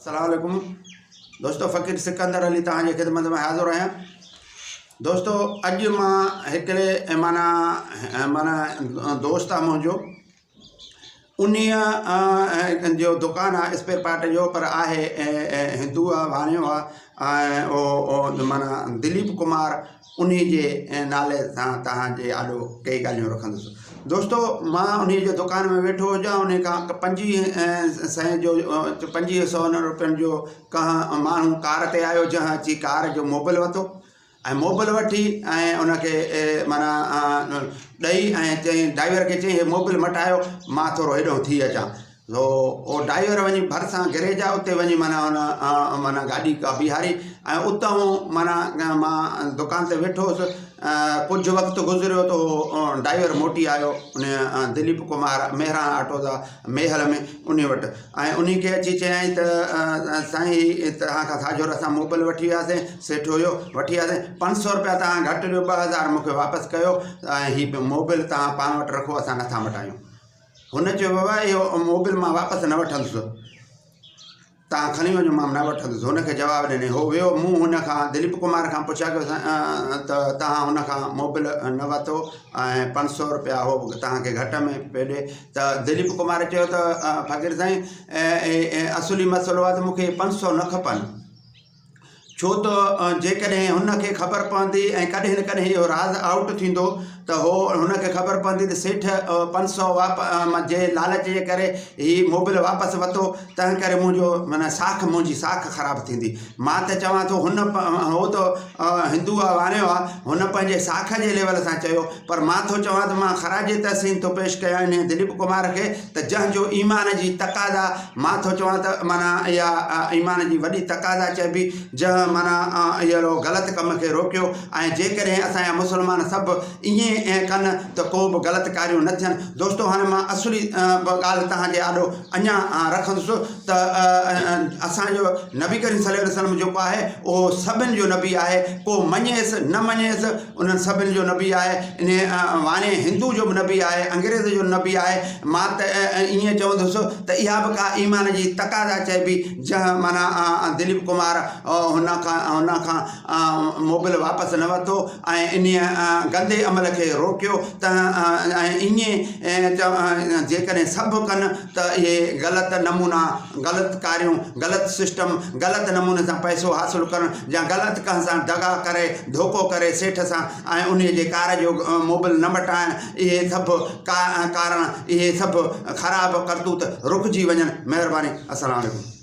السلام عليڪم دوستو فقير سڪندر علي توهان جي خدمت ۾ حاضر آهيان دوستو اڄ مان هڪڙي معنيٰ معنيٰ دوست آهي منهنجو انهيء جو دڪان آهي اسپيئر پارٽ جو پر آهي هندو آهي واڻيو آهي ۽ اهو معنيٰ دليپ ڪمار انهي جي نالي سان توهان جي آڏو ڪئي ڳالهيون رکندس. دوستو مان انهي جي دڪان ۾ ويٺو هجان انهي کان پنجويهه سئين جو پنجويهه سون روپين جو ڪنهن ماڻهو ڪار تي آيو جنهن اچي ڪار جو موبل ورتو ۽ موبل وٺي ۽ ان کي معنيٰ ڏئي ۽ چئين ڊرائيور کي چئين هي موبل مٽايو مان ٿورو هيڏو ٿي اچان سو اهو ڊرائيور وڃي ڀرسان گريج آهي اتي وڃي معنيٰ ان معنيٰ گاڏي ڪا بيهاري ۽ اتان معنيٰ مان دڪان تي ويٺو هوس ڪجهه وقت گذريو ته اهو ڊرائيور موٽي آيو ان دليپ ڪمار مهراڻ آٽو جا ميهر ۾ ان وٽ ۽ ان کي اچي چيائين ته سائين هي توهان کان ساجهر اسان موبائل وٺي وياسين سيٺ هيو وٺي وياسين 500 روپيا توهان گهٽ ڏيو 2000 مون کي واپس ڪيو ۽ هي موبائل توهان پاڻ وٽ رکو اسان نٿا مٽايون. هن چيو بابا اهو موبل مان واپس نه وٺندس توهان کڻي وڃو مان نه وٺندس هن کي جواب ڏني هو ويو مون هن کان دليپ ڪمار کان پڇا ڪيو ته توهان هن کان موبل نه ورتو ۽ 500 روپيا هو توهان کي گهٽ ۾ پيو ڏي ته دليپ ڪمار چيو ته فقير سائين اصلي مسئلو آهي ته مون کي 500 نه کپن ڇو ته جيڪڏهن هن کي خبر پوندي ۽ ڪڏهن نه ڪڏهن اهو راز آئوٽ ٿيندو ته هو هن کي خبر پوندي ته سيٺ 500 واپ جي لالچ جي ڪري هي موبل واپس ورتو تنهن ڪري منهنجو معنيٰ ساک منهنجي ساک خراب ٿيندي مان ته چوان ٿو هن هو ته هندو آهي واڻيو آهي هن پنهنجي ساک جي ليول سان چيو پر مان ٿو چوان ته مان خراج تحسين ٿو پيش ڪيان انهيء دليپ ڪمار کي ته جنهن جو ايمان جي تقاضا مان ٿو چوان ته معنيٰ اها ايمان جي وڏي تقاضا چئبي جنهن معنيٰ اهڙو غلط ڪم کي روڪيو ۽ جيڪڏهن اسان جا مسلمان سڀ ائين ڪن ته ڪو به غلط ڪاريون نه ٿين. دوستو هاڻي مان اصلي ڳالهه توهان جي آڏو اڃا رکندس ته اسان جو نبي ڪريم صلي الله عليه وسلم جيڪو آهي اهو سڀن جو نبي آهي ڪو مڃيس نه مڃيس انهن سڀن جو نبي آهي انهي واڻي هندو جو به نبي آهي انگريز جو نبي آهي مان ته ائين چوندس ته اها به ڪا ايمان جي تقاضا چئبي جنهن معنيٰ دليپ ڪمار هن کان هن کان موبل واپس نه ورتو ۽ انهي گندي عمل کي روڪيو ته ۽ ائين جيڪڏهن سڀ ڪن ته اهي غلط نمونا، غلط ڪاريون، غلط سسٽم، غلط نموني سان پئسو حاصل ڪرڻ يا غلط ڪنهن سان دغا ڪري، ڌوڪو ڪري سيٺ سان ۽ انهي جي ڪار جو موبل نه مٽائڻ اهي سڀ ڪارڻ اهي سڀ خراب ڪرتوت رڪجي وڃن. مهرباني. السلام عليڪم.